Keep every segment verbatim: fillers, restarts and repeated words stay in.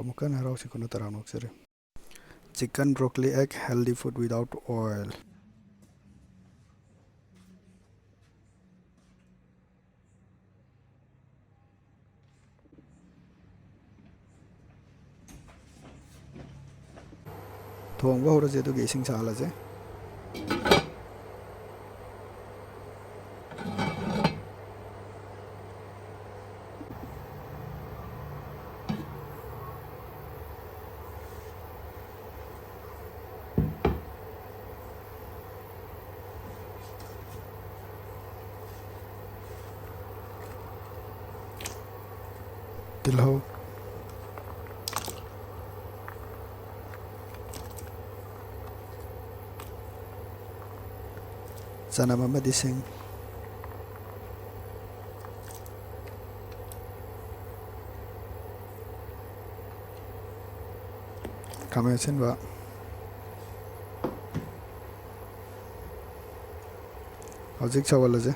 ꯑꯃꯨꯛꯀ ꯍꯟꯅ ꯍꯔꯥꯎ ꯁꯤꯈꯨꯅꯨ ꯇꯔꯥꯝꯅ ꯑꯣꯛꯆꯔꯤ꯫ Chicken broccoli egg healthy food without oil. ꯊꯣꯡꯕ ꯍꯧꯔꯁꯦ, ꯑꯗꯨꯒꯤ ꯏꯁꯤꯡ ꯁꯥꯍꯜꯂꯁꯦ꯫ ꯇꯤꯜꯍꯧ, ꯆꯅꯝ ꯑꯃꯗꯤ ꯁꯤꯡ, ꯈꯥꯃꯦꯟ ꯑꯁꯤꯟꯕ꯫ ꯍꯧꯖꯤꯛ ꯁꯧꯍꯜꯂꯁꯦ꯫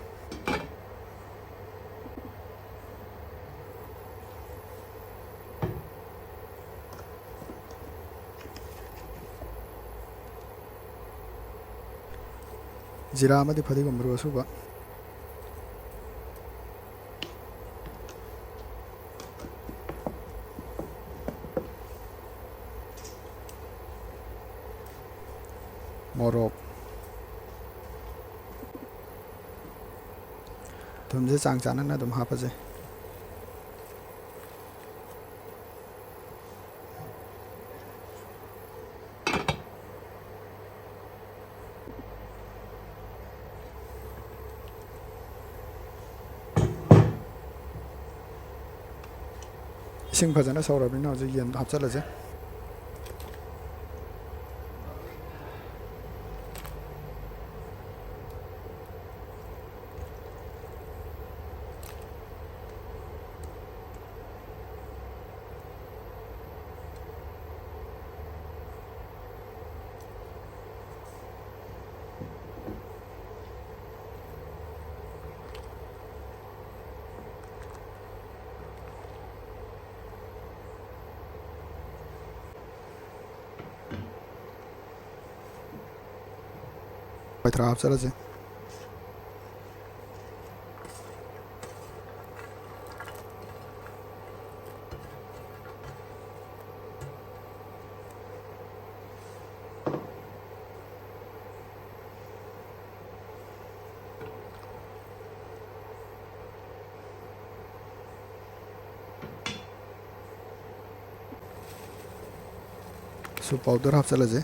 ꯖꯤꯔꯥ ꯑꯃꯗꯤ ꯐꯗꯤꯒꯣꯝ ꯃꯔꯨ ꯑꯁꯨꯕ꯫ ꯃꯣꯔꯣꯛ꯫ ꯊꯨꯝꯁꯦ ꯆꯥꯡ ꯆꯥꯅꯅ ꯑꯗꯨꯝ ꯍꯥꯞꯄꯁꯦ꯫ ꯏꯁꯤꯡ ꯐꯖꯅ ꯁꯧꯔꯕꯅꯤꯅ ꯍꯧꯖꯤꯛ ꯌꯦꯟ ꯍꯥꯞꯆꯤꯜꯂꯁꯦ꯫ ꯍꯋꯥꯏ ꯊ꯭ꯔꯥꯛ ꯍꯥꯞꯆꯔꯁꯦ꯫ ꯁꯨꯞ ꯄꯥꯎꯗꯔ ꯍꯥꯞꯆꯤꯜꯂꯁꯦ,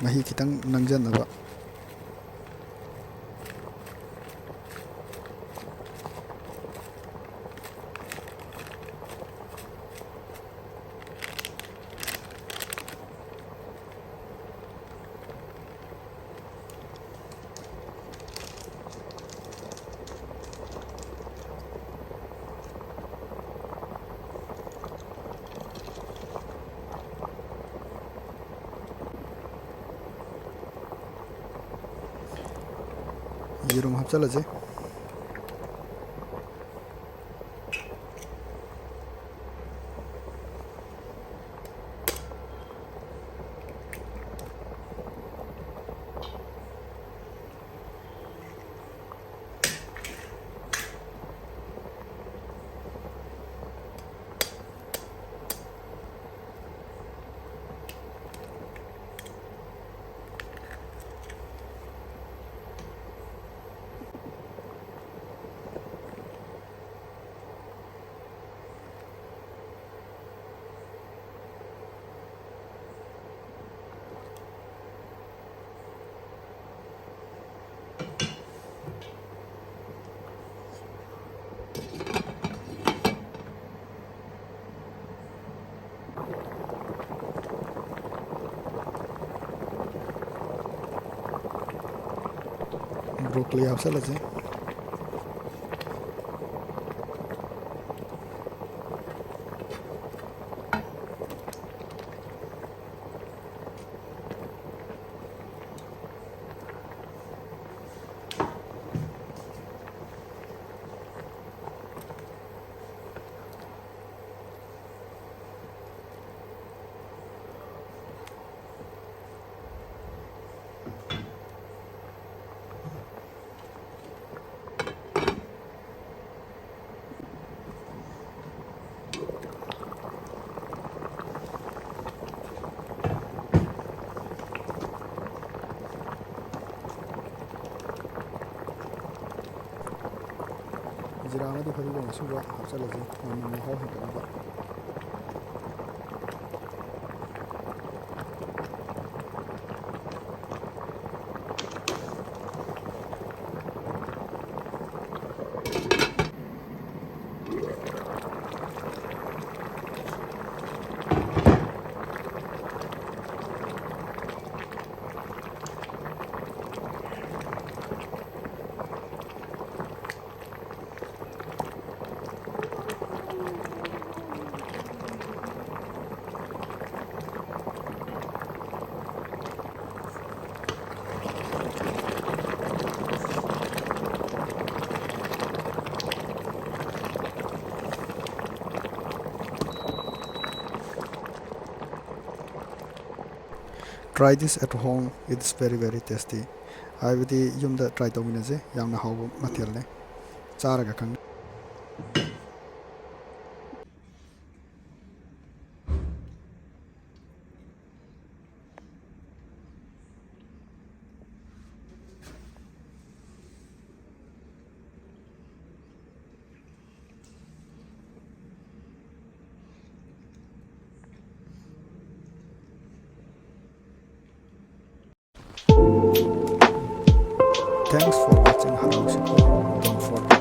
ꯃꯍꯤ ꯈꯤꯇꯪ ꯅꯪꯖꯅꯕ꯫ ꯌꯦꯔꯨꯝ ꯍꯥꯞꯆꯤꯜꯂꯁꯦ꯫ ꯕ꯭ꯔꯣꯀꯣꯂꯤ ꯍꯥꯞꯆꯤꯜꯂꯁꯦ꯫ ꯖꯤꯔꯥ ꯑꯃꯗꯤ ꯐꯗꯤꯒꯣꯝ ꯑꯁꯨꯕ ꯍꯥꯞꯆꯤꯜꯂꯁꯤ, ꯃꯅꯝ ꯃꯍꯥꯎ ꯍꯦꯟꯒꯠꯅꯕ꯫ Try this at home, it's very very tasty. ꯍꯥꯏꯕꯗꯤ ꯌꯨꯝꯗ try ꯇꯧꯃꯤꯟꯅꯁꯦ, ꯌꯥꯝꯅ ꯍꯥꯎꯕ ꯃꯊꯦꯜꯅꯦ, ꯆꯥꯔꯒ ꯈꯪꯅꯤ꯫ Thanks for watching Harau Shiko. Don't forget